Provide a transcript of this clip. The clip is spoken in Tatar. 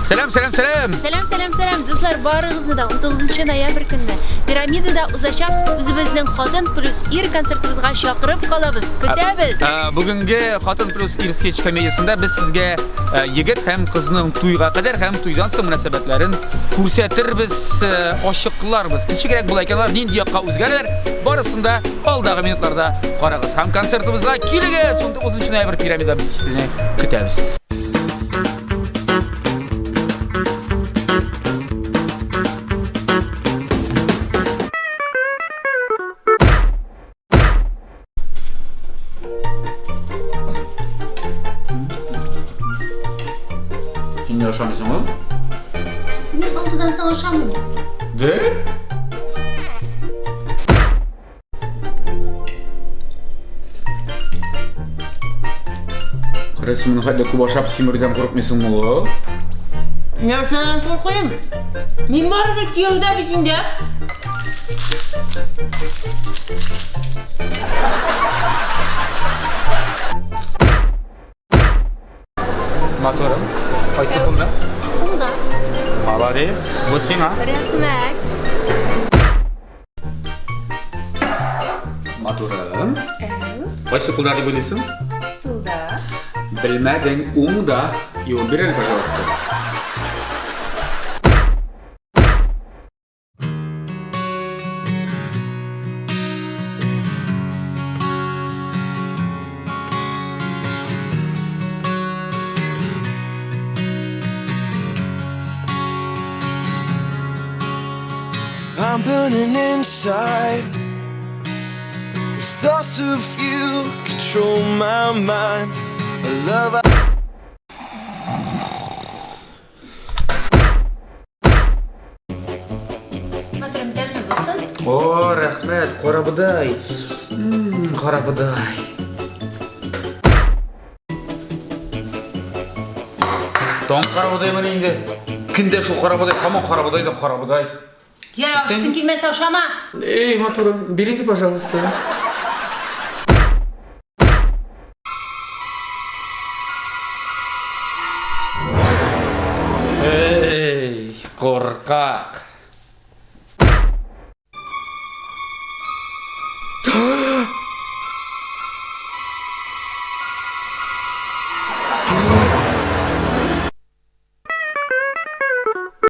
Сәлам, сәлам, сәлам! Сәлам, сәлам, сәлам, дуслар, барыгызны да 19 ноябрь көнне Пирамидада узачак үзебезнең Хатын плюс ир концертыбызга чакырып калабыз. Көтәбез! Бүгенге Хатын плюс ир скетч комедиясендә без сезгә егет һәм кызның туйга кадәр һәм туйдан соң мөнәсәбәтләрен күрсәтербез, ачыкларбыз. Ничегрәк була икән алар, нинди якка үзгәрәләр, барысын да алдагы минутларда карагыз. Һәм концертыбызга килегез! 19 ноябрь Пирамида без сезне көтәбез. Син не ашамыйсың ул? Мин алтыдан соң ашамыйм. Дә? Кара, син моны хәтле күп ашап симерүдән курыкмыйсыңмы ул? Нәрсәдән куркыйм? Мин барыбер кияүдә бит инде. Матурым. Кайсы кулда? Кулда. Молодец. Бу сиңа. Рәхмәт. Матурым. Кайсы кулда дип уйлыйсың? Сулда. Белмәдең, уңда. Юып бир әле, пожалуйста. I'm burning inside. Cause thoughts of you control my mind. A love I Матурым, тәмле булсын. О, рәхмәт, карабодай. Карабодай. Таң карабодаймыни инде? Көн дә шул карабодай, һаман карабодай да карабодай. Ярар, ашыйсың килмәсә ашама. Эй, матурым, берите, пожалуйста. Эй, куркак.